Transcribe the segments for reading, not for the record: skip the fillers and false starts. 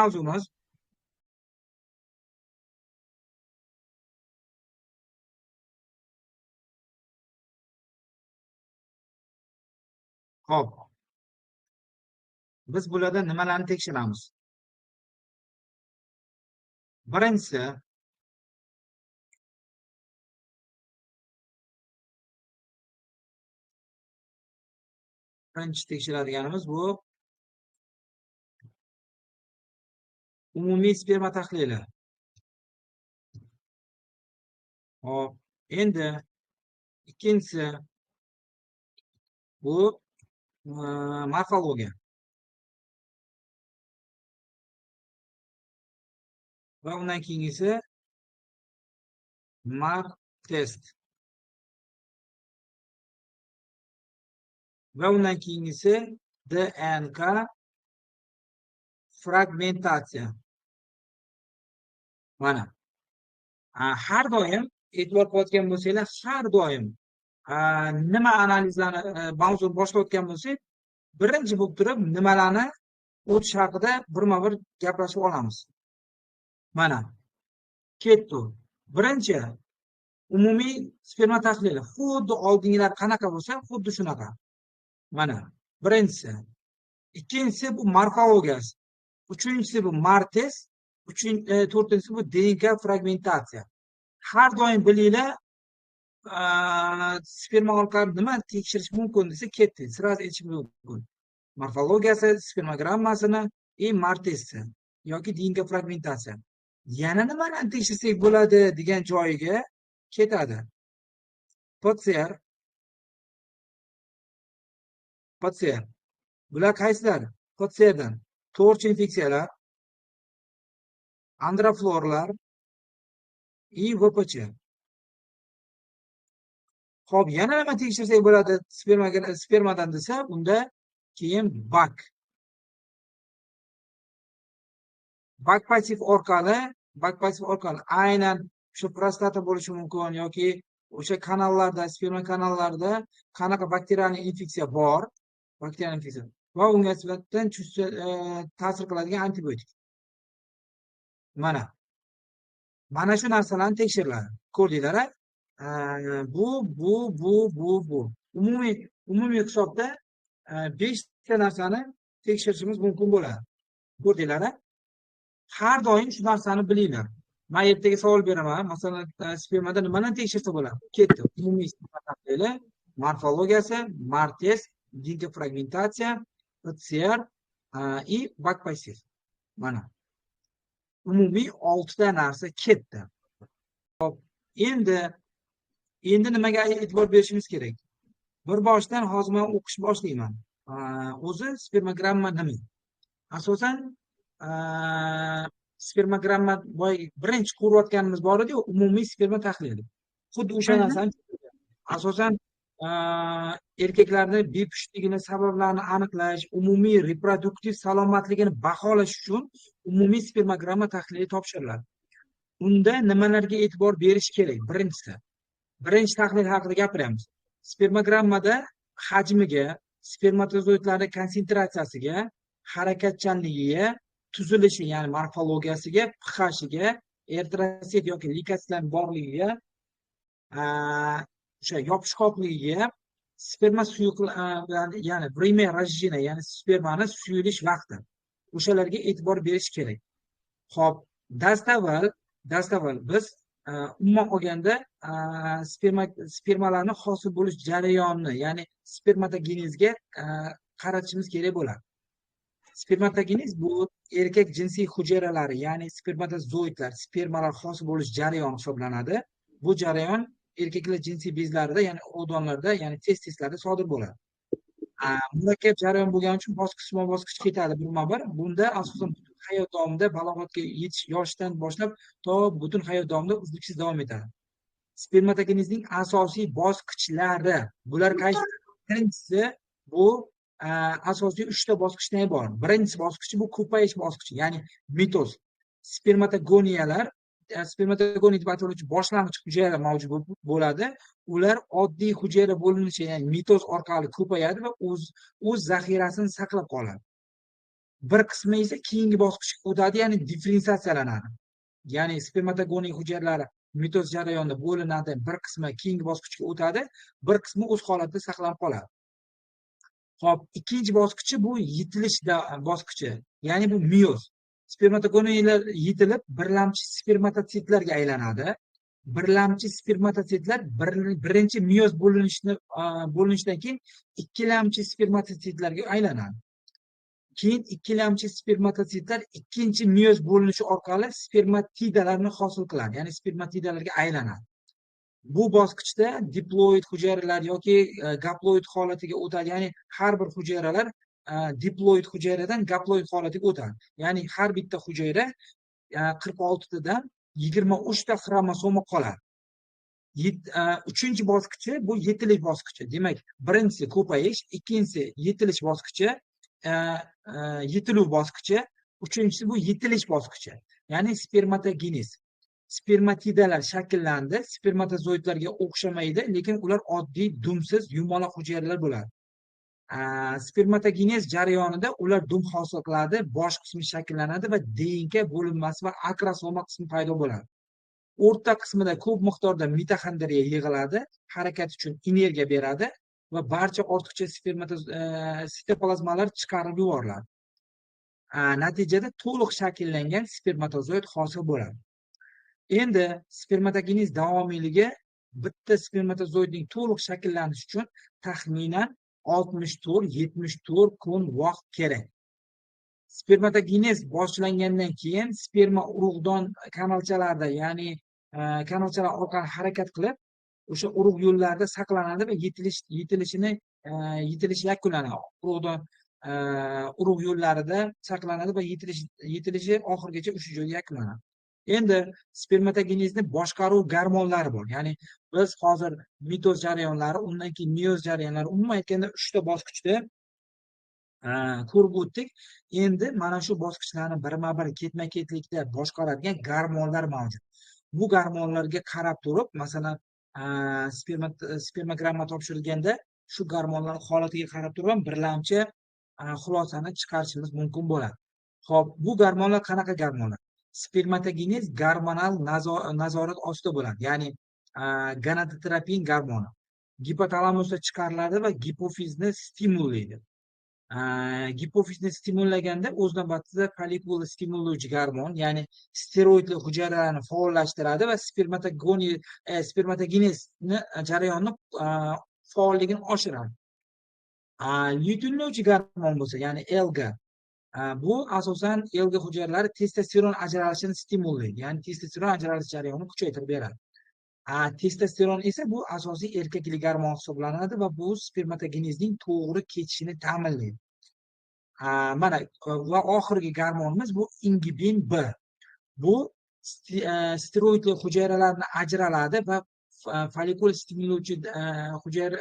mavzumiz Xo'p. Biz bularda nimalarni tekshiramiz? Birinchisi birinchi tekshiradiganimiz bu umumiy sperma tahlili. Xo'p, endi ikkinchisi bu morfologiya. Va undan keyingisi MAR test. Va undan keyingisi DNK fragmentatsiya. Mana. Har doim e'tibor qilayotgan bo'lsanglar, har doim nima analizlarni mavzuni boshlayotgan bo'lsak, birinchi bo'lib turib nimalarni o'tish haqida birma-bir gaplashib olamiz. Mana. Ketdi. Birinchi umumiy sperma tahlili. Xuddi oldingilar qanaqa bo'lsa, xuddi shunaqa. Mana birinchisi. Ikkinchisi bu morfologiyasi. Uchinchisi bu MAR test, to'rtinchisi bu DNK fragmentatsiya. Har doim bilinglar, sperma orqali nima tekshirish mumkin desa ketdi. Сразу aytish mumkin. Morfologiyasi, spermogrammasini и MAR testi yoki DNK fragmentatsiya. Yana nimalarni tekshirsak bo'ladi degan joyiga ketadi. PCR. PCR. Bular qaysilar? PCRdan TORCH infeksiyalar, androflorlar и VPC. Xo'p, yana nima tekshirsak bo'ladi spermadan desa, unda keyin BAC. BAC passiv orqali aynan o'sha prostata bo'lishi mumkin yoki o'sha kanallarda, sperma kanallarida qanaqa bakterial infeksiya bor, bakterial infeksiya va unga nisbatan ta'sir qiladigan antibiotik. Mana. Mana shu narsalarni tekshiriladi. Ko'rdinglar-a? Bu, bu, bu, bu, bu. Umumiy hisobda 5 ta narsani tekshirishimiz mumkin bo'ladi. Ko'rdinglar-a? Har doim shu narsani bilinglar. Men ertaga savol beraman. Masalan, spermada nimani tekshirsa bo'ladi? Ketdi. Umumiy sperma tahlili, morfologiyasi, MAR test, DNK fragmentatsiya, PCR и BAC passiv. Mana. Umumiy 6 ta narsa ketdi. Xo'p, endi nimaga e'tibor berishimiz kerak? Bir boshdan hozir men o'qish boshlayman. O'zi spermogramma nima? Asosan spermogramma boya birinchi ko'rayotganimiz bor edi-yu, umumiy sperma tahlili. Xuddi o'sha narsani asosan erkaklarni bepushtligini sabablarini aniqlash, umumiy reproduktiv salomatligini baholash uchun umumiy spermogramma tahlili topshiriladi. Unda nimalarga e'tibor berish kerak? Birinchisi, birinchi tahlil haqida gapiryapmiz. Spermogrammada hajmiga, spermatozoidlarning konsentratsiyasiga, harakatchanligiga, tuzilishi, ya'ni morfologiyasiga, pH'iga, eritrotsit yoki leykositlarning borligiga, o'sha yopishqoqligiga, sperma suyuq, ya'ni время разжижения, ya'ni spermani suyulish vaqti. O'shalarga e'tibor berish kerak. Xo'p, dastavval biz umuman olganda spermalarni hosil bo'lish jarayonini, ya'ni spermatogenezga qaratishimiz kerak bo'ladi. Spermatogenez bu erkak jinsiy hujayralari, ya'ni spermatozoidlar, spermalar hosil bo'lish jarayoni hisoblanadi. Bu jarayon erkaklar jinsiy bezlarida, ya'ni odonlarda, ya'ni testislarda sodir bo'ladi. Murakkab jarayon bo'lgani uchun bosqichma-bosqich ketadi birma-bir. Bunda asosan butun hayot davomida balog'atga yetish yoshidan boshlab to butun hayot davomida uzluksiz davom etadi. Spermatogenezning asosiy bosqichlari bular qaysi? Birinchisi bu asosiy 3 ta bosqichdan iborat. Birinchi bosqichi bu ko'payish bosqichi, ya'ni mitoz. Spermatogoniyalar, spermatogoniya deb ataluvchi boshlang'ich hujayra mavjud bo'ladi. Ular oddiy hujayra bo'linishi, ya'ni mitoz orqali ko'payadi va o'z zaxirasini saqlab qoladi. Bir qismi esa keyingi bosqichga o'tadi, ya'ni differensiatsiyalanadi. Ya'ni spermatogoniy hujayralari mitoz jarayonida bo'linadi, bir qismi keyingi bosqichga o'tadi, bir qismi o'z holatida saqlanib qoladi. Xo'p, ikkinchi bosqichi bu yetilish bosqichi, ya'ni bu miyoz. Spermatogoniylar yetilib birlamchi spermatotsitlarga aylanadi. Birlamchi spermatotsitlar birinchi miyoz bo'linishdan keyin ikkilamchi spermatotsitlarga aylanadi. Keyin ikkilamchi spermatotsitlar ikkinchi miyoz bo'linishi orqali spermatidalarni hosil qiladi, ya'ni spermatidalarga aylanadi. Bu bosqichda diploid hujayralar yoki gaploid holatiga o'tadi, ya'ni har bir hujayralar diploid hujayradan gaploid holatiga o'tadi. Ya'ni har bitta hujayra 46tadan 23 ta xromosoma qoladi. Uchinchi bosqichi bu yetilish bosqichi. Demak, birinchisi ko'payish, ikkinchisi yetilish bosqichi, yetiluv bosqichi, uchinchisi bu yetilish bosqichi, ya'ni spermatogenez. Spermatidalar shakllandi, spermatozoidlarga o'xshamaydi, lekin ular oddiy dumsiz yumaloq hujayralar bo'ladi. Spermatogenez jarayonida ular dum hosil qiladi, bosh qismi shakllanadi va DNK bo'linmasi va akrosoma qismi paydo bo'ladi. O'rta qismida ko'p miqdorda mitoxondriya yig'iladi, harakat uchun energiya beradi va barcha ortiqcha sitoplazmalar chiqarib yuboriladi. Natijada to'liq shakllangan spermatozoid hosil bo'ladi. Endi spermatogenez davomiyligi bitta spermatozoidning to'liq shakllanishi uchun taxminan 64-74 kun vaqt kerak. Spermatogenez boshlangandan keyin sperma urug'don kanalchalarida, ya'ni kanalchalar orqali harakat qilib, o'sha urug' yo'llarida saqlanadi va yetilish yakunlanadi. Urug'don urug' yo'llarida saqlanadi va yetilishi oxirigacha o'sha joyda yakunlanadi. Endi spermatogenezni boshqaruv gormonlari bor. Ya'ni biz hozir mitoz jarayonlari, undan keyin miyoz jarayonlari, umuman aytganda 3 ta bosqichda ko'rib o'tdik. Endi mana shu bosqichlarni birma-bir ketma-ketlikda boshqaradigan gormonlar mavjud. Bu gormonlarga qarab turib, masalan, spermogramma topshirilganda shu gormonlar holatiga qarab turib ham birlamchi xulosani chiqarishimiz mumkin bo'ladi. Xo'p, bu gormonlar qanaqa gormonlar? Spermatogenez gormonal nazorat ostida bo'ladi. Ya'ni gonadotropin gormoni gipotalamusda chiqariladi va gipofizni stimullaydi. Gipofizni stimullaganda o'z navbatida follikul stimullovchi gormon, ya'ni steroidli hujayralarni faollashtiradi va spermatogenezni jarayonni faolligini oshiradi. Lyuteinlovchi gormon bo'lsa, ya'ni LG, bu asosan LG hujayralari testosteron ajralishini stimullaydi, ya'ni testosteron ajralish jarayonini kuchaytirib beradi. Testosteron esa bu asosiy erkaklik gormon hisoblanadi va bu spermatogenezning to'g'ri kechishini ta'minlaydi. Mana va oxirgi gormonimiz bu ingibin B. Bu steroidli hujayralarni ajraladi va follikul stimullovchi hujayra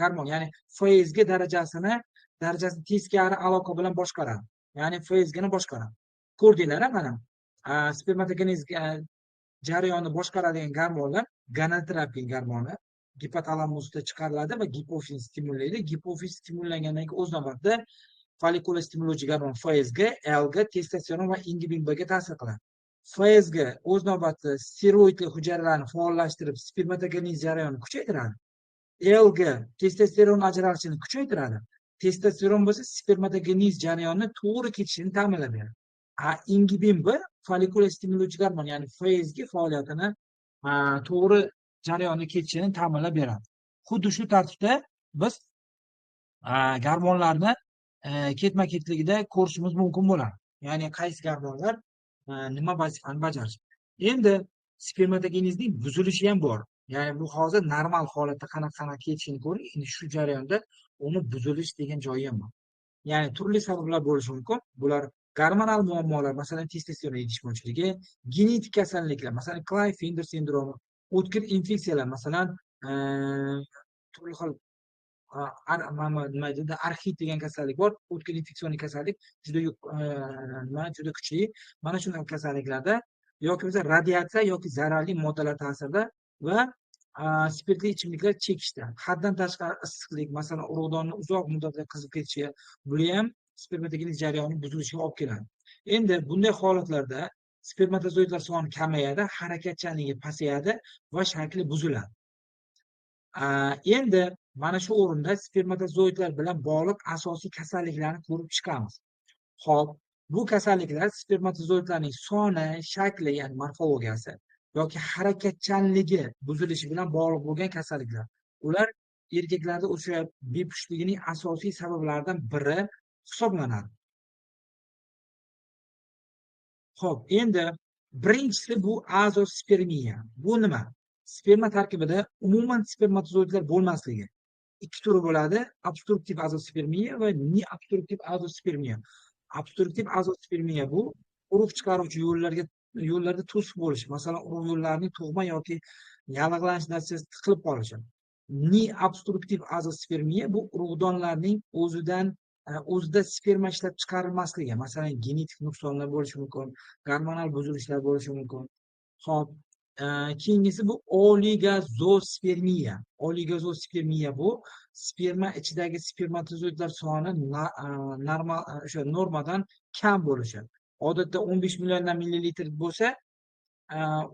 gormon, ya'ni FSG darajasini teskari aloqa bilan boshqaradi. Ya'ni FSGni boshqaradi. Ko'rdinglar, mana spermatogenez jarayonni boshqaradigan gormonlar gonadotropin gormoni gipotalamusda chiqariladi va gipofizni stimullaydi. Gipofiz stimullangandan keyin o'z navbatida follikul stimullovchi gormon FSG, LG, testosteron va ingibin B ga ta'sir qiladi. FSG o'z navbatida steroidli hujayralarni faollashtirib spermatogenez jarayonini kuchaytiradi. LG testosteron ajralishini kuchaytiradi. Testosteron bo'lsa spermatogenez jarayonini to'g'ri kechishini ta'minlab beradi. Ingibin B follikul stimullovchi gormon, ya'ni FSG faoliyatini to'g'ri jarayonni kechishini ta'minlab beradi. Xuddi shu tartibda biz gormonlarni ketma-ketligida ko'rishimiz mumkin bo'ladi. Ya'ni qaysi gormonlar nima vazifani bajarishi. Endi spermatogenezning buzilishi ham bor. Ya'ni bu hozir normal holatda qanaqa kechishini ko'ring. Endi shu jarayonda uni buzilish degan joyi ham bor. Ya'ni turli sabablar bo'lishi mumkin. Bular gormonal muammolar, masalan, testosteron yetishmovchiligi, genetik kasalliklar, masalan, Klinefelter sindromi, o'tkir infeksiyalar, masalan, turli xil nima deydi, arxit degan kasallik bor, o'tkir infeksion kasallik juda nima, juda kuchli. Mana shunday kasalliklarda yoki bo'lmasa radiatsiya yoki zararli moddalar ta'sirida va spirtli ichimliklar chekishda, haddan tashqari issiqlik, masalan, urug'donni uzoq muddatga qizib ketishi, bular ham spermatogenez jarayonining buzilishiga olib keladi. Endi bunday holatlarda spermatozoidlar soni kamayadi, harakatchanligi pasayadi va shakli buziladi. Endi mana shu o'rinda spermatozoidlar bilan bog'liq asosiy kasalliklarni ko'rib chiqamiz. Xo'p, bu kasalliklar spermatozoidlarning soni, shakli, ya'ni morfologiyasi yoki harakatchanligi buzilishi bilan bog'liq bo'lgan kasalliklar. Ular erkaklarda o'sha bepushtligining asosiy sabablaridan biri hisoblanadi. Xo'p, endi birinchisi bu azospermiya. Bu nima? Sperma tarkibida umuman spermatozoidlar bo'lmasligi. Ikki turi bo'ladi: obstruktiv azospermiya va neobstruktiv azospermiya. Obstruktiv azospermiya bu urug' chiqaruvchi yo'llarda to'siq bo'lishi, masalan, urug' yo'llarining tug'ma yoki yallig'lanish natijasida tiqilib qolishi. Neobstruktiv azospermiya bu urug'donlarning o'zida sperma ishlab chiqarilmasligi, masalan, genetik nuqsonlar bo'lishi mumkin, gormonal buzilishlar bo'lishi mumkin. Xo'p, keyingisi bu oligazospermiya. Oligazospermiya bu sperma ichidagi spermatozoidlar soni normal, o'sha normadan kam bo'lishi. Odatda 15 milliondan millilitr bo'lsa,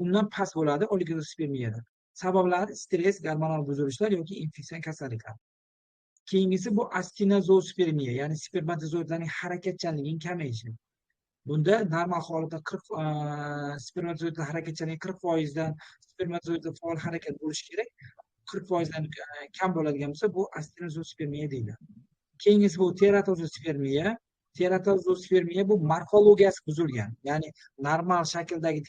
undan past bo'ladi oligazospermiyada. Sabablari stress, gormonal buzilishlar yoki infeksion kasalliklar. Keyingisi bu astenozospermiya, ya'ni spermatozoidlarning harakatchanligining kamayishi. Bunda normal holatda 40 spermatozoidlar harakatchanligi 40% dan spermatozoidlar faol harakat bo'lishi kerak. 40% dan kam bo'ladigan bo'lsa, bu astenozospermiya deyiladi. Keyingisi bu teratozospermiya. Teratozospermiya bu morfologiyasi buzilgan, ya'ni normal shakldagi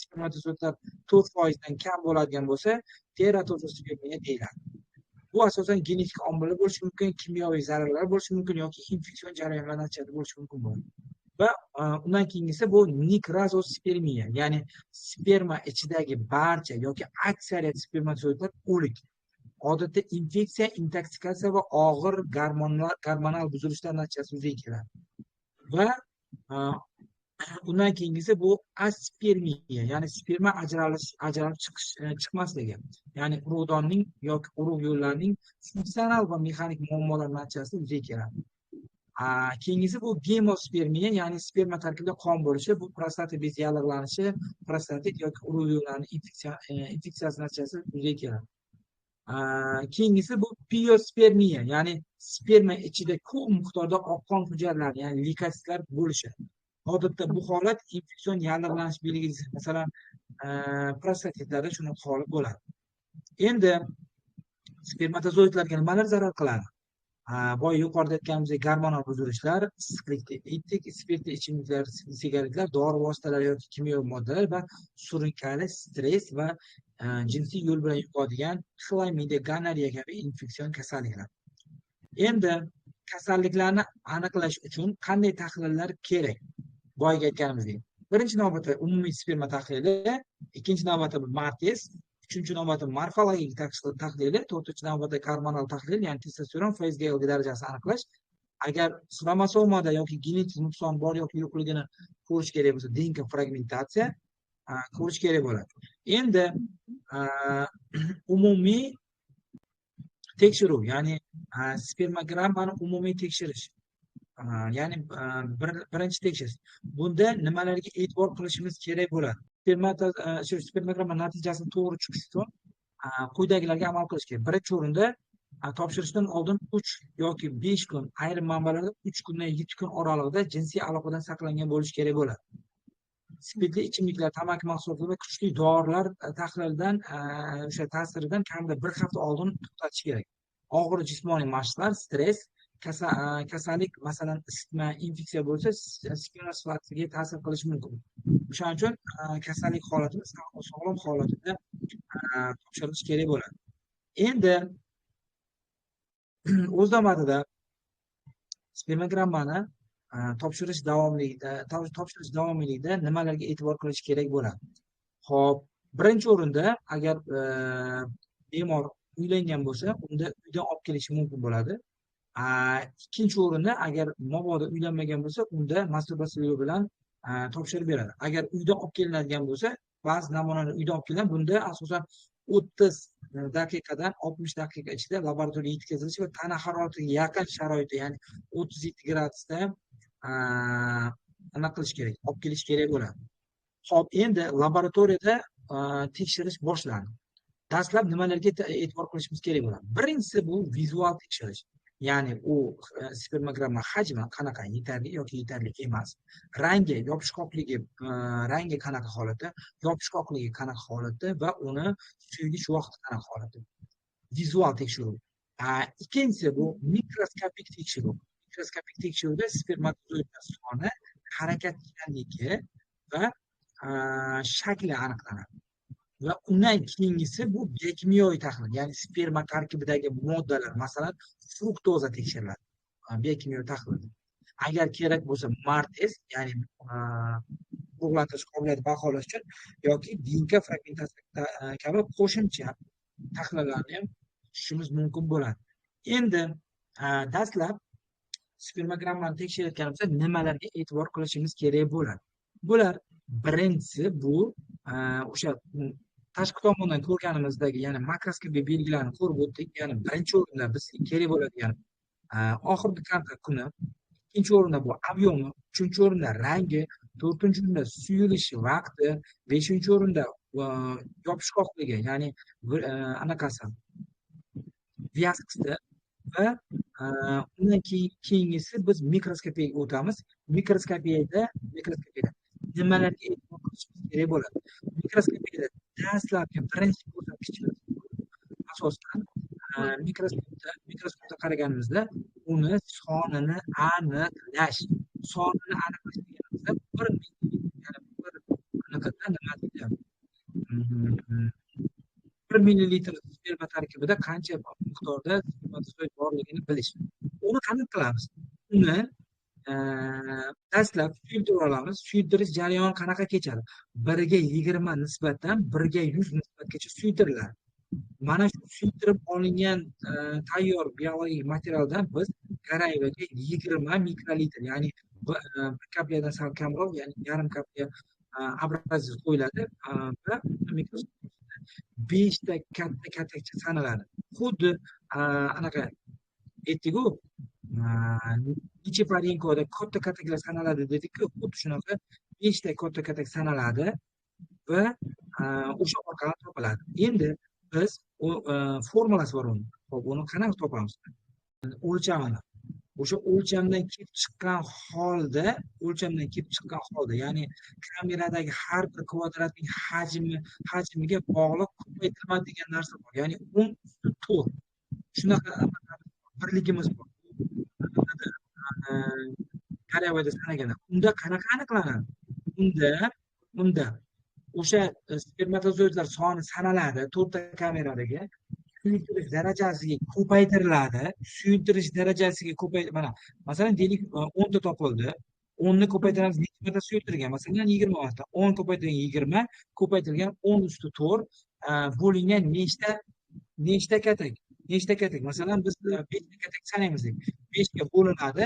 spermatozoidlar 4% dan kam bo'ladigan bo'lsa, teratozospermiya deyiladi. Bu asosan genetik omillar bo'lishi mumkin, kimyoviy zararlar bo'lishi mumkin yoki infeksion jarayonlar natijasida bo'lishi mumkin bo'ladi. Va undan keyingisi bu nekrazospermiya, ya'ni sperma ichidagi barcha yoki aksariyat spermatozoidlar o'lik. Odatda infeksiya, intoksikatsiya va og'ir gormonal buzilishlar natijasida yuzaga keladi. Va undan keyingisi bu aspermiya, ya'ni sperma ajralib chiqmasligi, ya'ni urug'donning yoki urug' yo'llarining funksional va mexanik muammolar natijasida yuzaga keladi. Keyingisi bu gemospermiya, ya'ni sperma tarkibida qon bo'lishi, bu prostata bezi yallig'lanishi, prostatit yoki urug' yo'llarining infeksiyasi natijasida yuzaga keladi. Keyingisi bu piospermiya, ya'ni sperma ichida ko'p miqdorda oq qon hujayralari, ya'ni leykositlar bo'lishi. Odatda bu holat infeksion yallig'lanish belgisi, masalan, prostatitlarda shunaqa holat bo'ladi. Endi spermatozoidlarga nimalar zarar qiladi? Boya yuqorida aytganimizdek gormonal buzilishlar, issiqlikda aytdik, spirtli ichimliklar, sigaretlar, dori vositalari yoki kimyoviy moddalar va surunkali stress va jinsiy yo'l bilan yuqadigan xlamidiya, gonorreya kabi infeksion kasalliklar. Endi kasalliklarni aniqlash uchun qanday tahlillar kerak? Boyagi aytganimizdek, birinchi navbatda umumiy sperma tahlili, ikkinchi navbatda MAR test, uchinchi navbatda morfologik tahlili, to'rtinchi navbatda gormonal tahlil, ya'ni testosteron, FSGL darajasini aniqlash. Agar xromosomada yoki genetik nuqson bor yoki yo'qligini ko'rish kerak bo'lsa, DNK fragmentatsiya ko'rish kerak bo'ladi. Endi umumiy tekshiruv, ya'ni spermogrammani umumiy tekshirish, ya'ni birinchi tekshirish. Bunda nimalarga e'tibor qilishimiz kerak bo'ladi? Spermogramma natijasini to'g'ri chiqishi uchun quyidagilarga amal qilish kerak. Birinchi o'rinda topshirishdan oldin 3 yoki 5 kun, ayrim manbalarda 3 kundan 7 kun oralig'ida jinsiy aloqadan saqlangan bo'lishi kerak bo'ladi. Spirtli ichimliklar, tamaki mahsulotlari va kuchli dorilar tahlildan, o'sha ta'siridan kamida bir hafta oldin to'xtatish kerak. Og'ir jismoniy mashqlar, stress, kasallik, masalan, isitma, infeksiya bo'lsa, sperma sifatiga ta'sir qilishi mumkin. O'shaning uchun kasallik holatini sog'lom holatida topshirish kerak bo'ladi. Endi o'z navbatida spermogrammani topshirish davomiyligida nimalarga e'tibor qilish kerak bo'ladi? Xo'p, birinchi o'rinda agar bemor uylangan bo'lsa, unda uydan olib kelishi mumkin bo'ladi. Ikkinchi o'rinda agar mabodo uylanmagan bo'lsa, unda masturbatsiya yo'li bilan topshirib beradi. Agar uydan olib kelinadigan bo'lsa, ba'zi namunalar uydan olib kelinadi, bunda asosan 30 daqiqadan 60 daqiqa ichida laboratoriyaga yetkazilishi va tana haroratiga yaqin sharoitda, ya'ni 37 gradusda anaqa qilish kerak, olib kelish kerak bo'ladi. Xo'p, endi laboratoriyada tekshirish boshlandi. Dastlab nimalarga e'tibor qilishimiz kerak bo'ladi? Birinchisi bu vizual tekshirish. Ya'ni u spermogramma hajmi qanaqa, yetarli yoki yetarli emas, rangi, yopishqoqligi, rangi qanaqa holatda, yopishqoqligi qanaqa holatda va uni suyulish vaqti qanaqa holatda. Vizual tekshiruv. Ikkinchisi bu mikroskopik tekshiruv. Mikroskopik tekshiruvda spermatozoidlar soni, harakatchanligi va shakli aniqlanadi. Va undan keyingisi bu biokimyoviy tahlil, ya'ni sperma tarkibidagi moddalar, masalan, fruktoza tekshiriladi biokimyoviy tahlilda. Agar kerak bo'lsa MAR test, ya'ni urug'lantirish qobiliyati baholash uchun yoki DNK fragmentatsiya kabi qo'shimcha tahlillarni ham tutishimiz mumkin bo'ladi. Endi dastlab spermogrammani tekshirayotganimizda nimalarga e'tibor qilishimiz kerak bo'ladi? Bular birinchisi bu o'sha tashqi tomondan ko'rganimizdagi, ya'ni makroskopik belgilarni ko'rib o'tdik. Ya'ni birinchi o'rinda bizga kerak bo'ladigan oxirgi kontakt kuni, ikkinchi o'rinda bu объем i, uchinchi o'rinda rangi, to'rtinchi o'rinda suyulish vaqti, beshinchi o'rinda yopishqoqligi, ya'ni anaqasi вязкость i va undan keyingisi biz mikroskopiyaga o'tamiz. Mikroskopiyada nimalarga e'tibor qilishimiz kerak bo'ladi? Mikroskopiyada dastlabki birinchi ko'rsatkichimiz asosan mikroskopda qaraganimizda uni sonini aniqlash. Sonini aniqlash deganimizda bir, ya'ni bir anaqada nima deydi? 1 millilitr sperma tarkibida qancha miqdorda spermatozoid borligini bilish. Uni qanday qilamiz? Uni dastlab suyultirib olamiz. Suyultirish jarayoni qanaqa kechadi? 1:20 nisbatdan 1:100 nisbatgacha suyultiriladi. Mana shu suyultirib olingan tayyor biologik materialdan biz Garayevaga 20 mikrolitr, ya'ni bir капля dan sal kamroq, ya'ni yarim капля образец qo'yiladi va mikroskop beshta katta katakcha sanaladi. Xuddi anaqa aytdik-ku, Nechiporenkoda katta kataklar sanaladi dedik-ku, xuddi shunaqa beshta katta katak sanaladi va o'sha orqali topiladi. Endi biz u formulasi bor uni. Xo'p, uni qanaqa topamiz? O'lchamini. O'sha o'lchamdan kelib chiqqan holda, o'lchamdan kelib chiqqan holda, ya'ni kameradagi har bir kvadratning hajmiga bog'liq ko'paytirma degan narsa bor. Ya'ni 10 usti 4. Shunaqa birligimiz bor. Garayevada sanaganda. Unda qanaqa aniqlanadi? Unda o'sha spermatozoidlar soni sanaladi to'rtta kameradagi, suyultirish darajasiga ko'paytiriladi. Suyultirish darajasiga ko'pay, mana masalan, deylik, 10 ta topildi. 10 ni ko'paytiramiz, necha marta suyultirgan? Masalan, 20 marta. 10 ko'paytirilgan 20 ko'paytirilgan 10 usti 4 bo'lingan nechta katak? Nechta katak? Masalan, biz 5 ta katak sanaymiz deylik. 5 ga bo'linadi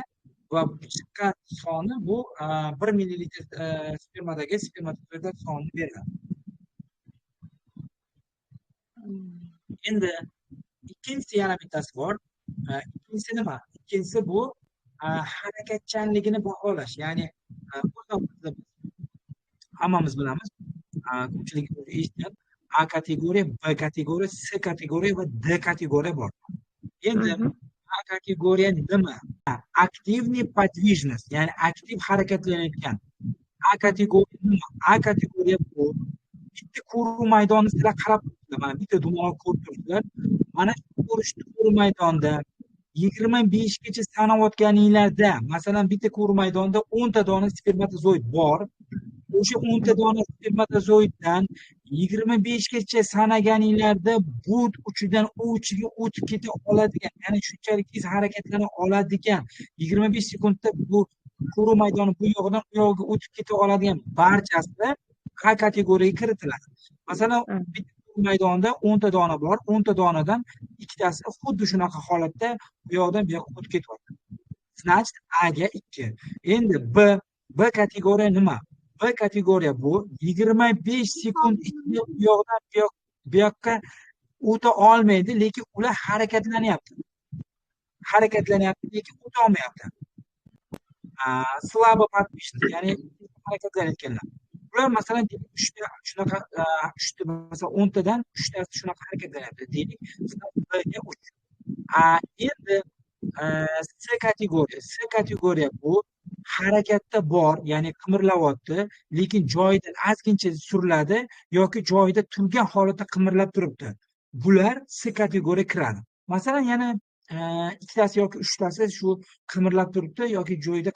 va chiqqan soni bu 1 millilitr spermadagi spermatozoidlar sonini beradi. Endi ikkinchisi yana bittasi bor. Ikkinchisi nima? Ikkinchisi bu harakatchanligini baholash. Ya'ni o'z navbatida biz hammamiz bilamiz, ko'pchilik eshitgan, A kategoriya, B kategoriya, C kategoriya va D kategoriya bor. Endi A kategoriya nima? Активный подвижность, ya'ni aktiv harakatlanayotgan. A kategoriya nima? A kategoriya bu bitta ko'ruv maydonini sizlar qarab turibsizlar. Mana bitta dumaloq ko'rib turibsizlar. Mana shu ko'ruv maydonda 25 gacha sanayotganinglarda, masalan, bitta ko'ruv maydonida 10 ta dona spermatozoid bor. O'sha 10 ta dona spermatozoiddan 25 gacha sanaganinglarda bu uchidan u uchiga o'tib keta oladigan, ya'ni shunchalik tez harakatlana oladigan, 25 sekundda bu ko'ruv maydoni bu yog'idan u yog'iga o'tib keta oladigan barchasi A kategoriyaga kiritiladi. Masalan, bitta ko'ruv maydonida 10 ta dona bor, 10 ta donadan ikkitasi xuddi shunaqa holatda bu yoqdan bu yoqqa o'tib ketyapti. Значит, A ga 2. Endi B kategoriya nima? B kategoriya bu 25 sekund ichida u yoqdan bu yoqqa O'ta olmaydi, lekin ular harakatlanyapti. Harakatlanyapti, lekin o'ta olmayapti. Слабо подвижность, ya'ni harakatlanayotganlar. Ular, masalan, uchta shunaqa, uchta, masalan, 10 tadan uchtasi shunaqa harakatlanyapti. Deylik, B ga 3. Endi C kategoriya. C kategoriya bu harakatda bor, ya'ni qimirlayapti, lekin joyidan ozgincha suriladi yoki joyida turgan holatda qimirlab turibdi. Bular C kategoriya kiradi. Masalan, yana ikkitasi yoki uchtasi shu qimirlab turibdi yoki joyida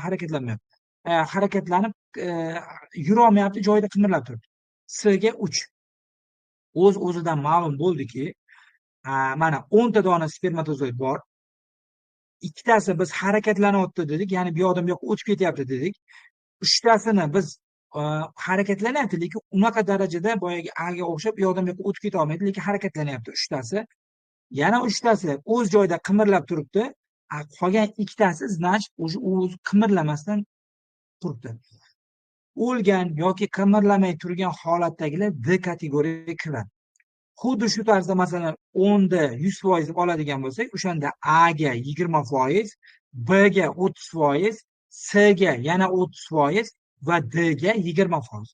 harakatlanmayapti. Harakatlanib yurolmayapti, joyida qimirlab turibdi. C ga 3. O'z o'zidan ma'lum bo'ldiki, mana 10 ta dona spermatozoid bor. Ikkitasi biz harakatlanyapti dedik, ya'ni bu yoqdan bu yoqqa o'tib ketyapti dedik. Uchtasini biz harakatlanyapti, lekin unaqa darajada boyagi A ga o'xshab u yoqdan bu yoqqa o'tib keta olmaydi, lekin harakatlanyapti uchtasi. Yana uchtasi o'z joyida qimirlab turibdi. Qolgan ikkitasi, значит, уже o'zi qimirlamasdan turibdi. O'lgan yoki qimirlamay turgan holatdagilar D kategoriyaga kiradi. Xuddi shu tarzda, masalan, 10 da 100% deb oladigan bo'lsak, o'shanda A ga 20%, B ga 30%, C ga yana 30% va D ga 20%.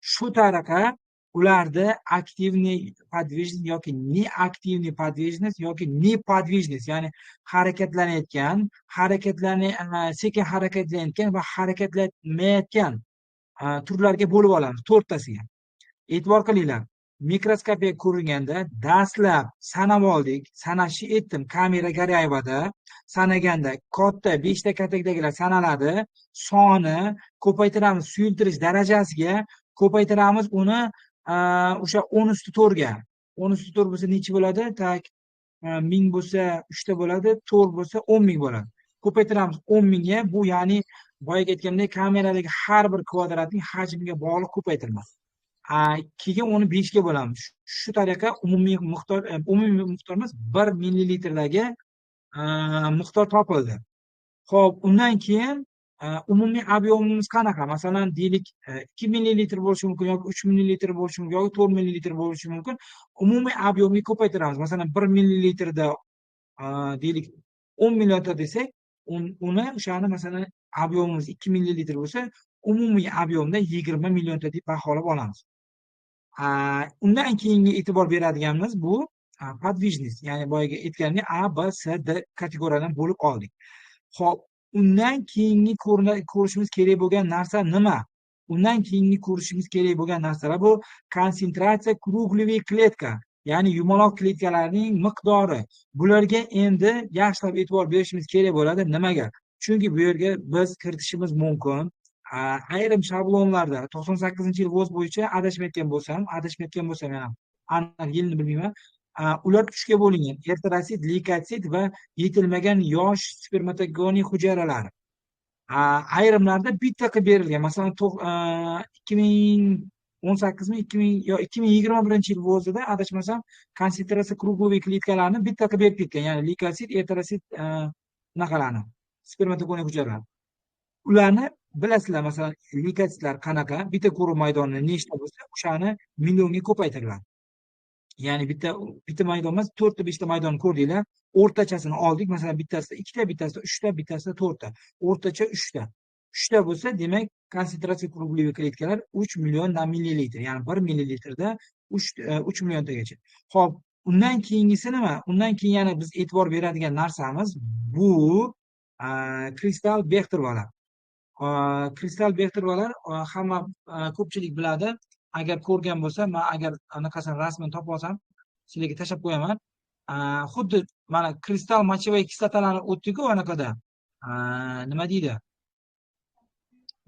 Shu tariqa ularda активный подвижность yoki неактивный подвижность yoki неподвижность, ya'ni harakatlanayotgan, sekin harakatlanayotgan va harakatlanmayotgan turlarga bo'lib olamiz, to'rttasiga. E'tibor qilinglar. Mikroskopiya ko'ringanda dastlab sanab oldik. Sanashni aytdim, kamera Goryaevada sanaganda katta beshta katakdagilar sanaladi. Soni ko'paytiramiz suyultirish darajasiga, ko'paytiramiz uni o'sha 10 usti 4ga. 10 usti 4 bo'lsa nechi bo'ladi? Так, 1000 bo'lsa 3 ta bo'ladi, 4 bo'lsa 10 000 bo'ladi. Ko'paytiramiz 10 mingga, bu ya'ni boyagi aytgandek kameradagi har bir kvadratning hajmiga bog'liq ko'paytirma. Keyin uni 5 ga bo'lamiz. Shu tariqa umumiy miqdor, umumiy miqdor emas, 1 millilitrdagi miqdor topildi. Xo'p, undan keyin umumiy объем imiz qanaqa? Masalan, deylik, 2 millilitr bo'lishi mumkin yoki 3 millilitr bo'lishi mumkin yoki 4 millilitr bo'lishi mumkin. Umumiy объем ga ko'paytiramiz. Masalan, 1 millilitrda deylik 10 millionta desak, uni o'shani, masalan, объем imiz 2 millilitr bo'lsa, umumiy объем da 20 millionta deb baholab olamiz. Undan keyingi e'tibor beradiganimiz bu подвижность, ya'ni boyagi aytganimdek A, B, C, D kategoriyadan bo'lib oldik. Xo'p, undan keyingi ko'rishimiz kerak bo'lgan narsa nima? Undan keyingi ko'rishimiz kerak bo'lgan narsalar bu konsentratsiya круглый клетка, ya'ni yumaloq kletkalarning miqdori. Bularga endi yaxshilab e'tibor berishimiz kerak bo'ladi. Nimaga? Chunki bu yerga biz kiritishimiz mumkin. Ayrim shablonlarda 98-yil ВОЗ bo'yicha, adashmayotgan bo'lsam, yana aniq yilni bilmayman. Ular uchga bo'lingan: eritrotsit, leykotsit va yetilmagan yosh spermatogoniy hujayralari. Ayrimlarda bitta qilib berilgan. Masalan, 2018mi, 2000 yo 2021-yil ВОЗ ida, adashmasam, konsentratsiya круглый kletkalarni bitta qilib berib ketgan. Ya'ni leykotsit, eritrotsit, anaqalarni, spermatogoniy hujayralar. Ularni bilasizlar, masalan, leykotsitlar qanaqa? Bitta ko'ruv maydoni nechta bo'lsa, o'shani millionga ko'paytiriladi. Ya'ni bitta bitta maydon emas, to'rtta, beshta maydonni ko'rdinglar. O'rtachasini oldik. Masalan, bittasida ikkita, bittasida uchta, bittasida to'rtta. O'rtacha uchta. Uchta bo'lsa, demak, konsentratsiya круглый kletkalar 3 million na millilitr, ya'ni 1 millilitrda 3 milliontagacha. Xo'p, undan keyingisi nima? Undan keyin yana biz e'tibor beradigan narsamiz bu kristal Bexterevalar. Kristal Bexterevalar hamma, ko'pchilik biladi. Agar ko'rgan bo'lsa, man agar anaqasini, rasmini topib olsam, sizlarga tashlab qo'yaman. Xuddi mana kristal мочевой kislotalarni o'tdiku anaqada. Nima deydi?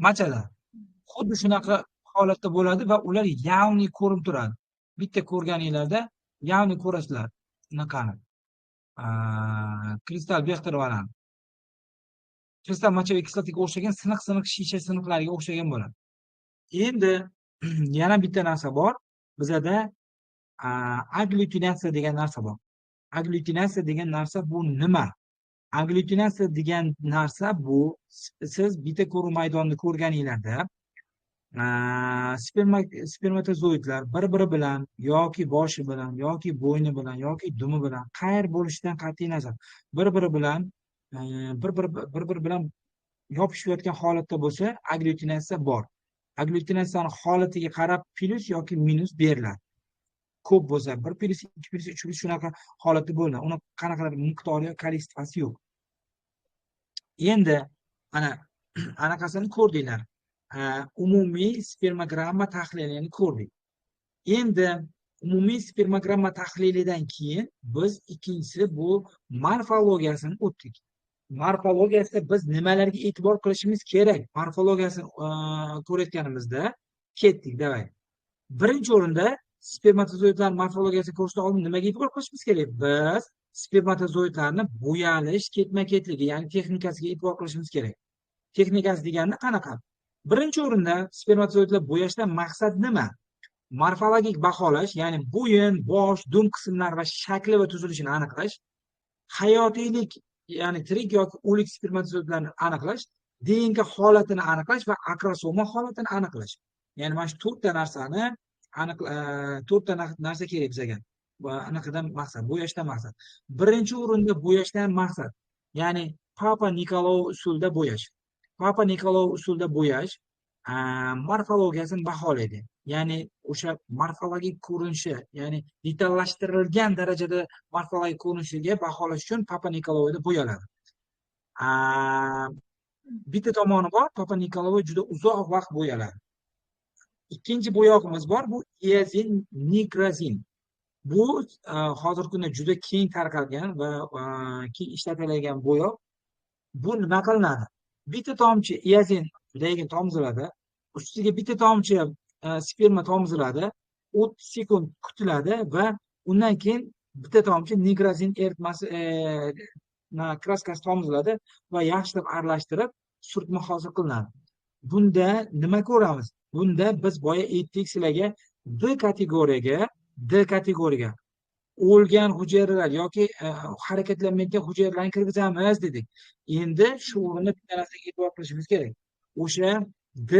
Моча da. Xuddi shunaqa holatda bo'ladi va ular явный ko'rinib turadi. Bitta ko'rganinglarda явный ko'rasizlar anaqani. Kristal Bexterevalarni. Kristal мочевой kislotaga o'xshagan siniq-siniq shisha siniqlariga o'xshagan bo'ladi. Endi yana bitta narsa bor. Bizada agglutinatsiya degan narsa bor. Agglutinatsiya degan narsa bu nima? Agglutinatsiya degan narsa bu siz bitta ko'ruv maydonini ko'rganinglarda Spermatozoidlar bir-biri bilan yoki boshi bilan, yoki bo'yni bilan, yoki dumi bilan, qayer bo'lishidan qat'iy nazar, bir-biri bilan bir-biri bilan yopishayotgan holatda bo'lsa, agglutinatsiya bor. Agglutinatsiyani holatiga qarab plyus yoki minus beriladi. Ko'p bo'lsa 1 plyus, 2 plyus, 3 plyus, shunaqa holatda bo'linadi. Uni qanaqadir miqdori yoki количество si yo'q. Endi ana anaqasini ko'rdinglar. Umumiy spermogramma tahlilini ko'rdik. Endi umumiy spermogramma tahlilidan keyin biz ikkinchisi, bu morfologiyasini o'tdik. Morfologiyasida biz nimalarga e'tibor qilishimiz kerak? Morfologiyasini ko'rayotganimizda ketdik, давай. Birinchi o'rinda spermatozoidlar morfologiyasini ko'rishdan oldin nimaga e'tibor qilishimiz kerak? Biz spermatozoidlarni bo'yalish ketma-ketligi, ya'ni texnikasiga e'tibor qilishimiz kerak. Texnikasi deganda qanaqa? Birinchi o'rinda spermatozoidlar bo'yashdan maqsad nima? Morfologik baholash, ya'ni bo'yin, bosh, dum qismlari va shakli va tuzilishini aniqlash, hayotiylik, ya'ni tirik yoki o'lik spermatozoidlarni aniqlash, DNK holatini aniqlash va akrosoma holatini aniqlash. Ya'ni mana shu to'rtta narsani aniq, to'rtta narsa kerak bizga. Va anaqadan maqsad, bo'yashdan maqsad. Birinchi o'rinda bo'yashdan maqsad, ya'ni Papa Nikolov usulida bo'yash. Papa Nikolov usulida bo'yash morfologiyasini baholaydi. Ya'ni o'sha morfologik ko'rinishi, ya'ni detallashtirilgan darajada morfologik ko'rinishiga baholash uchun Papa Nikolovda bo'yaladi. Bitta tomoni bor, Papa Nikolov juda uzoq vaqt bo'yaladi. Ikkinchi bo'yog'imiz bor, bu eozin nigrozin. Bu hozirgi kunda juda keng tarqalgan va keng ishlatiladigan bo'yoq. Bu nima qilinadi? Bitta tomchi eozin lekin tomiziladi, ustiga bitta tomchi sperma tomiziladi, 30 sekund kutiladi va undan keyin bitta tomchi nigrozin eritmasi, краска si tomiziladi va yaxshilab aralashtirib surtma hosil qilinadi. Bunda nima ko'ramiz? Bunda biz boya aytdik sizlarga, D kategoriyaga o'lgan hujayralar yoki harakatlanmayotgan hujayralarni kirgizamiz dedik. Endi shu o'rinda bitta narsaga e'tibor qilishimiz kerak. O'sha D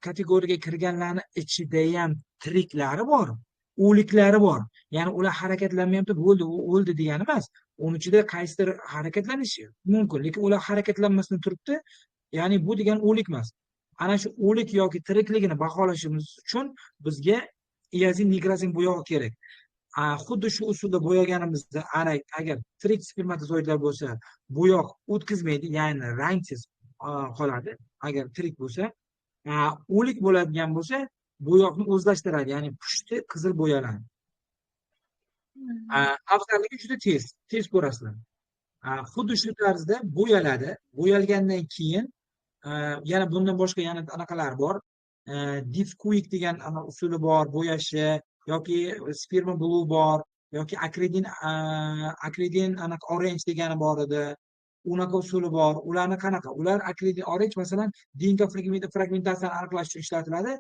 kategoriyaga kirganlarni ichida ham tiriklari bor, o'liklari bor. Ya'ni ular harakatlanmayapti, bo'ldi, u o'ldi degani emas. Uni ichida qaysidir harakatlanishi mumkin, lekin ular harakatlanmasdan turibdi. Ya'ni bu degani o'lik emas. Ana shu o'lik yoki tirikligini baholashimiz uchun bizga eozin nigrozin bo'yog'i kerak. Xuddi shu usulda bo'yaganimizda, ana agar tirik spermatozoidlar bo'lsa, bo'yoq o'tkazmaydi, ya'ni rangsiz qoladi agar tirik bo'lsa. O'lik bo'ladigan bo'lsa, bo'yoqni o'zlashtiradi, ya'ni pushti qizil bo'yaladi. Afzalligi juda tez, tez ko'rasizlar. Xuddi shu tarzda bo'yaladi. Bo'yalgandan keyin yana bundan boshqa yana anaqalar bor. Diff-Quik degan usuli bor bo'yashi, yoki sperma blue bor, yoki akridin anaqa orange degani bor edi. Unaqa usuli bor. Ularni qanaqa? Ular akridin orange, masalan, DNK fragmentatsiyani aniqlash uchun ishlatiladi,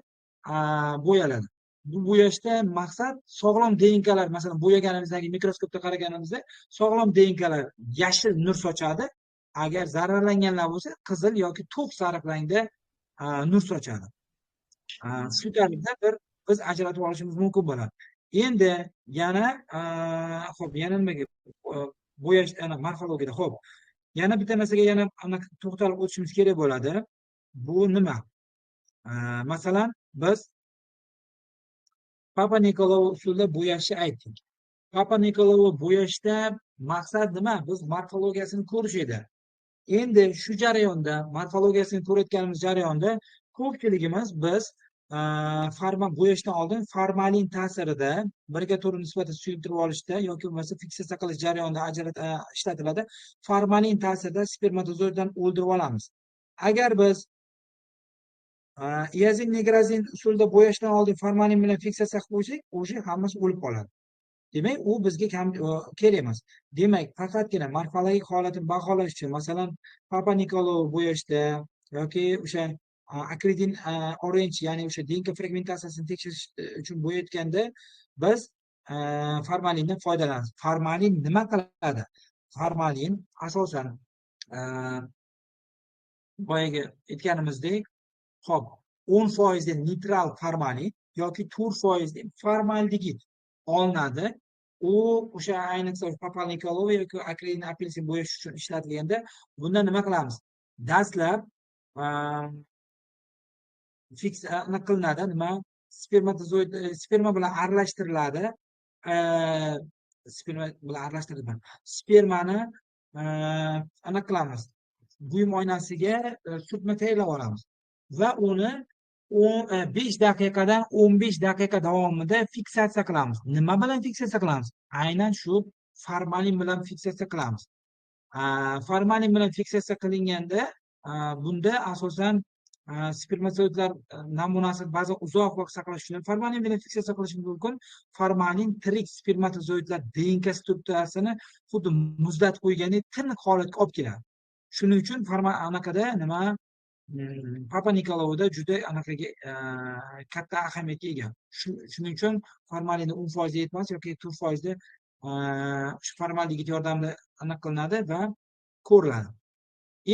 bo'yaladi. Bu bo'yashda maqsad sog'lom DNKlar, masalan, bo'yaganimizdan keyin mikroskopda qaraganimizda sog'lom DNKlar yashil nur sochadi. Agar zararlanganlar bo'lsa, qizil yoki to'q sariq rangda nur sochadi. Shu tarzda bir biz ajratib olishimiz mumkin bo'ladi. Endi yana, ho'p, yana nimaga, bo'yash, ana morfologiyada, ho'p. Yana bitta narsaga yana anaqa to'xtalib o'tishimiz kerak bo'ladi. Bu nima? Masalan, biz Papa Nikolov usulida bo'yashni aytdik. Papa Nikolov bo'yashda maqsad nima? Biz morfologiyasini ko'rish edi. Endi shu jarayonda, morfologiyasini ko'rayotganimiz jarayonda ko'pchiligimiz biz farma bo'yashdan oldin formalin ta'sirida birga to'rt nisbatan suyultirib olishda yoki bo'lmasa fiksatsiya qilish jarayonida ishlatiladi. Formalin ta'sirida spermatozoiddan o'ldirib olamiz. Agar biz eozin nigrozin usulida bo'yashdan oldin formalin bilan fiksatsiya qilib qo'ysak, o'sha hammasi o'lib qoladi. Demak, u bizga kam kerak emas. Demak, faqatgina morfologik holatini baholash uchun, masalan, Papa Nikolov bo'yashda yoki o'sha akridin orange, ya'ni o'sha DNK fragmentatsiyasini tekshirish uchun bo'yayotganda biz formalindan foydalanamiz. Formalin nima qiladi? Formalin asosan, boyagi aytganimizdek, ho'p. 10 foizli neytral formalin yoki 4 foizli formaldegid olinadi. U o'sha ayniqsa Papanikolou yoki akrilin apelsin bo'yash uchun ishlatilganda, bunda nima qilamiz? Dastlab fiks qilinadi, nima, spermatozoid sperma bilan aralashtiriladi, sperma bilan aralashtiriladi. Spermani anaqa qilamiz, buyum oynasiga surtma tayyorlab olamiz va uni 5 daqiqadan 15 daqiqa davomida fiksatsiya qilamiz. Nima bilan fiksatsiya qilamiz? Aynan shu formalin bilan fiksatsiya qilamiz. Formalin bilan fiksatsiya qilinganda, bunda asosan spermatozoidlar namunasi ba'zan uzoq vaqt saqlash uchun formalin bilan fiksatsiya qilishimiz mumkin. Formalin tirik spermatozoidlar ДНК strukturasini xuddi muzlatib qo'ygandek tiniq holatga olib keladi. Shuning uchun anaqada, nima, Papanikolouda juda anaqaga katta ahamiyatga ega. Shuning uchun formalinni 10 foizga yetmas yoki 4 foizda shu formaldegid yordamida aniq qilinadi va ko'riladi.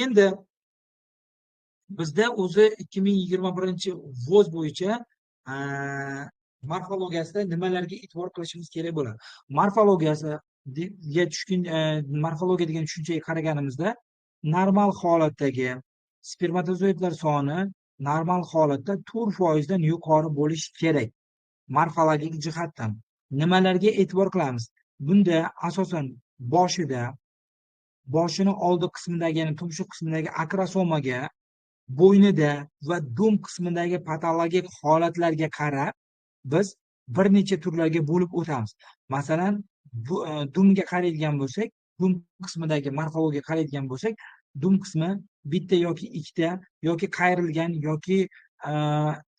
Endi bizda o'zi 2021 ВОЗ bo'yicha morfologiyasida nimalarga e'tibor qilishimiz kerak bo'ladi? Morfologiyasiga tushgan, morfologiya degan tushunchaga qaraganimizda, normal holatdagi spermatozoidlar soni normal holatda 4 foizdan yuqori bo'lishi kerak. Morfologik jihatdan nimalarga e'tibor qilamiz? Bunda asosan boshida, boshini oldi qismidagi, ya'ni tumshuq qismidagi akrosomaga, bo'ynida va dum qismidagi patologik holatlarga qarab biz bir necha turlarga bo'lib o'tamiz. Masalan, bu dumga qaraydigan bo'lsak, dum qismidagi morfologiyaga qaraydigan bo'lsak, dum qismi bitta yoki ikkita yoki qayrilgan yoki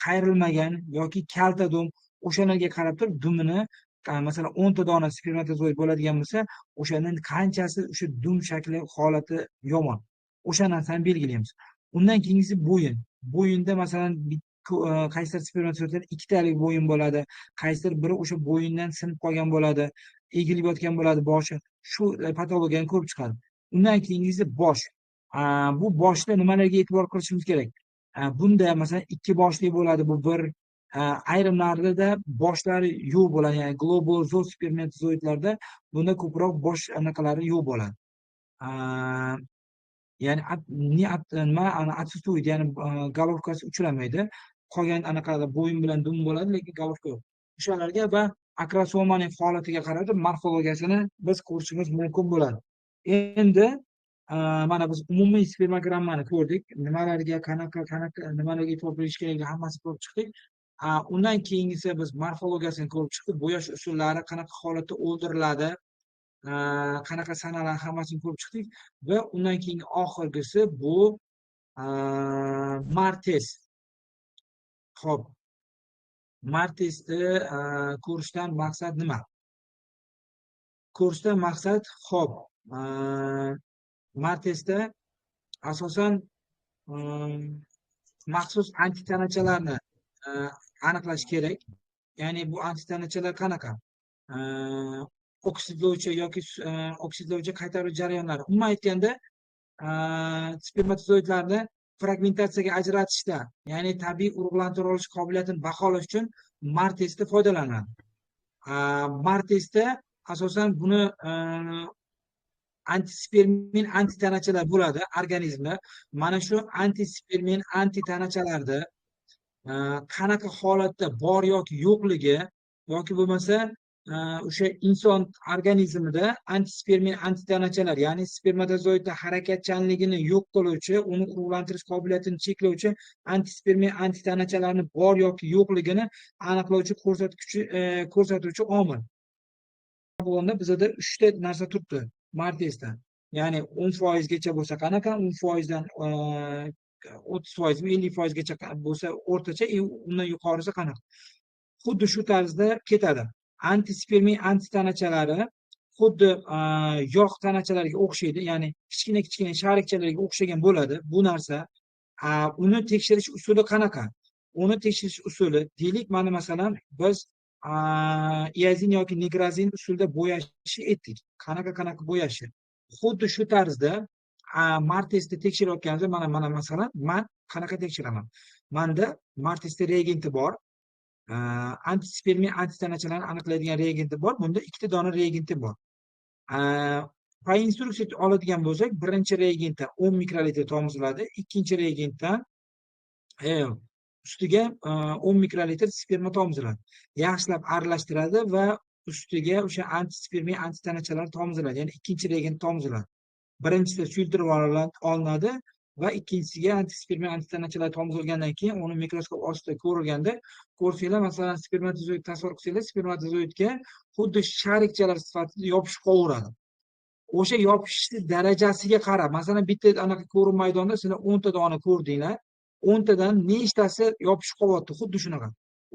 qayrilmagan yoki kalta dum, o'shalarga qarab turib dumini, masalan, 10 ta dona spermatozoid bo'ladigan bo'lsa, o'shandan qanchasi o'sha dum shakli holati yomon, o'sha narsani belgilaymiz. Undan keyingisi bo'yin. Bo'yinda, masalan, qaysidir spermatozoidlar ikkitalik bo'yin bo'ladi, qaysidir biri o'sha bo'yindan sinib qolgan bo'ladi, egilib yotgan bo'ladi boshi. Shu patologiyani ko'rib chiqadi. Undan keyingisi bosh. Bu boshda nimalarga e'tibor qilishimiz kerak? Bunda, masalan, ikki boshli bo'ladi, bu bir, ayrimlarida boshlari yo'q bo'ladi, ya'ni globozoospermatozoidlarda bunda ko'proq bosh anaqalari yo'q bo'ladi, ya'ni nima, отсутствует, ya'ni головка si uchramaydi. Qolgan anaqalarda bo'yin bilan dum bo'ladi, lekin головка yo'q. O'shalarga va akrosomaning holatiga qarab morfologiyasini biz ko'rishimiz mumkin bo'ladi. Endi mana biz umumiy spermogrammani ko'rdik, nimalarga, qanaqa qanaqa, nimalarga e'tibor berish kerakligi hammasini ko'rib chiqdik. Undan keyingisi biz morfologiyasini ko'rib chiqdik, bo'yash usullari, qanaqa holatda o'ldiriladi, qanaqa sanaladi, hammasini ko'rib chiqdik. Va undan keyingi oxirgisi bu Martes. Ho'p, Martesni ko'rishdan maqsad nima? Ko'rishdan maqsad, ho'p, Martesda asosan maxsus antitanachalarni aniqlash kerak. Ya'ni bu antitanachalar qanaqa? Oksidlovchi yoki oksidlovchi qaytaruv jarayonlari. Umuman aytganda, spermatozoidlarni fragmentatsiyaga ajratishda, ya'ni tabiiy urug'lantira olish qobiliyatini baholash uchun Martesda foydalaniladi. Martesda asosan buni antispermin antitanachalar bo'ladi organizmda. Mana shu antispermin antitanachalarda qanaqa holatda bor yoki yo'qligi yoki bo'lmasa o'sha inson organizmida antispermin antitanachalar, ya'ni spermatozoidni harakatchanligini yo'q qiluvchi, uni urug'lantirish qobiliyatini cheklovchi antispermin antitanachalarni bor yoki yo'qligini aniqlovchi ko'rsatkichi, ko'rsatuvchi omil. Bunda bizada uchta narsa turibdi Martesda, ya'ni 10 foizgacha bo'lsa qanaqa, 10 foizdan 30 foizmi, 50 foizgacha bo'lsa o'rtacha, undan yuqorisi qanaqa, xuddi shu tarzda ketadi. Antispermin antitanachalari xuddi yog' tanachalariga o'xshaydi, ya'ni kichkina kichkina sharikchalarga o'xshagan bo'ladi bu narsa. Uni tekshirish usuli qanaqa? Uni tekshirish usuli, deylik, mana masalan, biz eozin yoki nigrazin usulida bo'yashni aytdik, qanaqa qanaqa bo'yashi. Xuddi shu tarzda Martesda tekshirayotganimizda, mana masalan, man qanaqa tekshiraman? Manda Martesni reagenti bor. Antispermiya antitanachalarni aniqlaydigan reagenti bor. Bunda ikkita dona reagenti bor. По instruksiya oladigan bo'lsak, birinchi reagentdan 10 mikrolitr tomiziladi, ikkinchi reagentdan ustiga 10 mikrolitr sperma tomiziladi. Yaxshilab aralashtiradi va ustiga o'sha antispermiya antitanachalar tomiziladi, ya'ni ikkinchi reagent tomiziladi. Birinchisida suyultirib olinadi va ikkinchisiga antispermiya antitanachalar tomizilgandan keyin uni mikroskop ostida ko'rilganda ko'rsanglar, masalan, spermatozoid tasavvur qilsanglar, spermatozoidga xuddi sharikchalar sifatida yopishib qolaveradi. O'sha yopishishni darajasiga qarab, masalan, bitta anaqa ko'rim maydonda sizlar 10 ta dona ko'rdinglar, 10 tadan nechtasi yopishib qolyapti, xuddi shunaqa.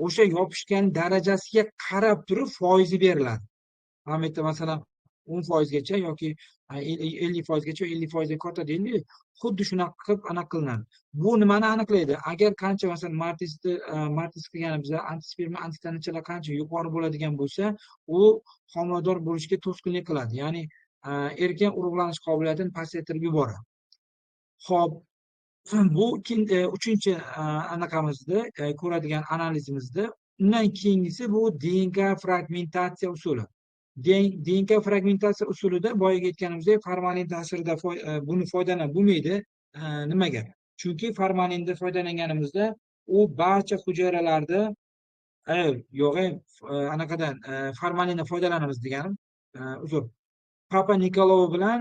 O'sha yopishgan darajasiga qarab turib foizi beriladi. Mana bu yerda masalan 10 foizgacha yoki 50 foizgacha, 50 foizga katta deyiladi. Xuddi shunaqa qilib anaqa qilinadi. Bu nimani aniqlaydi? Agar qancha masalan Martest qilganimizda antisperma antitanachalar qancha yuqori bo'ladigan bo'lsa, u homilador bo'lishga to'sqinlik qiladi. Ya'ni erkak urug'lanish qobiliyatini pasaytirib yuboradi. Xo'p, bu uchinchi anaqamizda ko'radigan analizimizda. Undan keyingisi bu DNK fragmentatsiya usuli. DNK fragmentatsiya usulida boyagi aytganimizdek formalin ta'sirida buni foydalanib bo'lmaydi. Nimaga? Chunki formalinda foydalanganimizda u barcha hujayralarda yo'q, anaqadan formalindan foydalanamiz deganim, uzr. Papa Nikolov bilan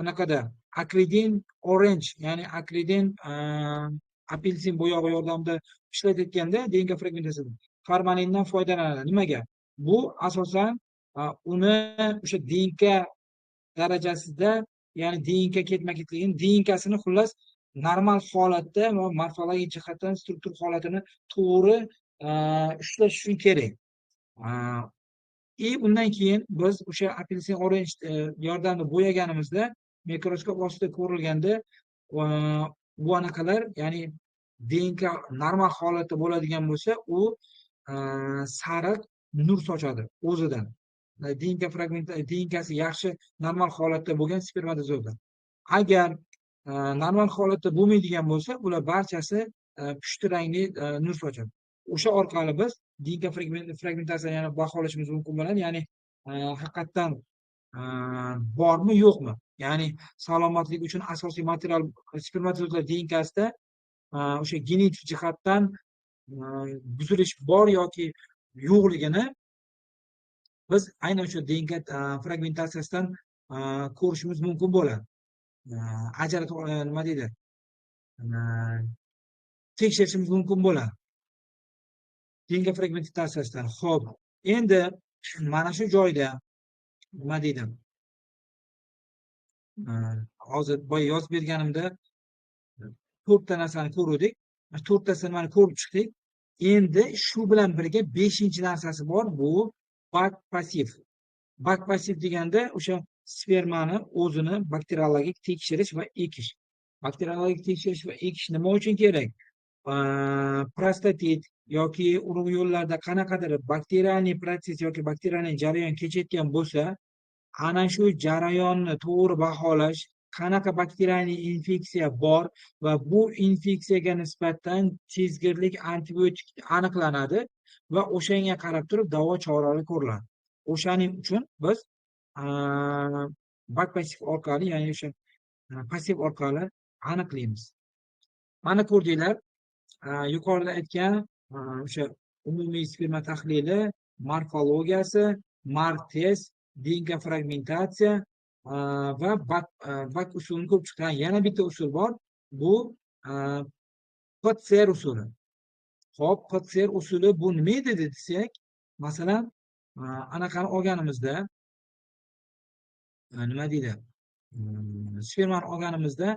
anaqada akridin orange, ya'ni akridin apelsin bo'yog'i yordamida ishlatayotganda DNK fragmentatsiyasida formalindan foydalanadi. Nimaga? Bu asosan uni o'sha DNK darajasida, ya'ni DNK ketma-ketligini, DNKsini xullas normal holatda va morfologik jihatdan struktur holatini to'g'ri ushlash uchun kerak. И undan keyin biz o'sha apelsin orange yordamida bo'yaganimizda mikroskop ostida ko'rilganda bu anaqalar, ya'ni DNK normal holatda bo'ladigan bo'lsa, u sariq nur sochadi o'zidan. DNK fragment, DNKsi yaxshi normal holatda bo'lgan spermatozoidlar. Agar normal holatda bo'lmaydigan bo'lsa, ular barchasi pushti rangli nur sochadi. O'sha orqali biz DNK fragmentatsiyani yana baholashimiz mumkin bo'ladi. Ya'ni haqiqatdan bormi, yo'qmi? Ya'ni salomatlik uchun asosiy material spermatozoidlar DNKsida o'sha genetik jihatdan buzilish bor yoki yo'qligini biz aynan o'sha DNK fragmentatsiyasidan ko'rishimiz mumkin bo'ladi. Ajratib, nima deydi? Tekshirishimiz mumkin bo'ladi. DNK fragmentatsiyasidan. Xo'p, endi mana shu joyda nima deydi? Hozir boya yozib berganimda to'rtta narsani ko'rdik. Mana to'rttasini mana ko'rib chiqdik. Endi shu bilan birga beshinchi narsasi bor, bu bak посев. Bak посев deganda o'sha spermani o'zini bakteriologik tekshirish va ekish. Bakteriologik tekshirish va ekish nima uchun kerak? Prostatit yoki urug' yo'llarida qanaqadir bakterialniy protsess yoki bakterialniy jarayon kechayotgan bo'lsa, ana shu jarayonni to'g'ri baholash, qanaqa bakterialniy infeksiya bor va bu infeksiyaga nisbatan sezgirlik antibiotik aniqlanadi va o'shanga qarab turib davo choralari ko'riladi. O'shaning uchun biz bak посев orqali, ya'ni o'sha посев orqali aniqlaymiz. Mana ko'rdinglar, yuqorida aytgan o'sha umumiy sperma tahlili, morfologiyasi, Martest, DNK fragmentatsiya va bak usulini ko'rib chiqdik. Yana bitta usul bor. Bu PCR usuli. Xo'p, PCR usuli bu nima edi desak, masalan, anaqani olganimizda nima deydi? Spermani olganimizda,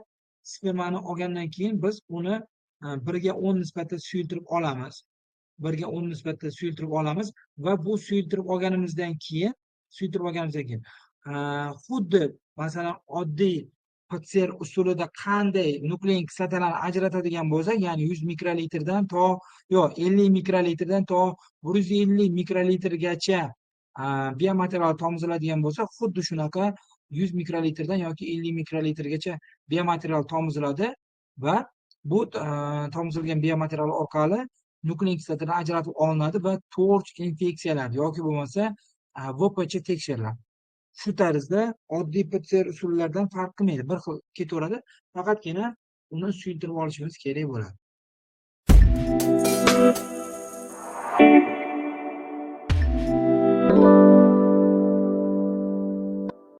spermani olgandan keyin biz uni 1:10 nisbatda suyultirib olamiz. 1:10 nisbatda suyultirib olamiz va bu suyultirib olganimizdan keyin xuddi masalan oddiy PCR usulida qanday nuklein kislotalarni ajratadigan bo'lsak, ya'ni 100 mikrolitrdan to, yo'q, 50 mikrolitrdan to 150 mikrolitrgacha biomaterial tomiziladigan bo'lsa, xuddi shunaqa 100 mikrolitrdan yoki 50 mikrolitrgacha biomaterial tomiziladi va Bu tomizilgan biomaterial orqali nuklein kislotadan ajratib olinadi va TORCH infeksiyalar yoki bo'lmasa VPC tekshiriladi. Shu tarzda oddiy PCR usullaridan farq qilmaydi, bir xil ketaveradi, faqatgina uni suyultirib olishimiz kerak bo'ladi.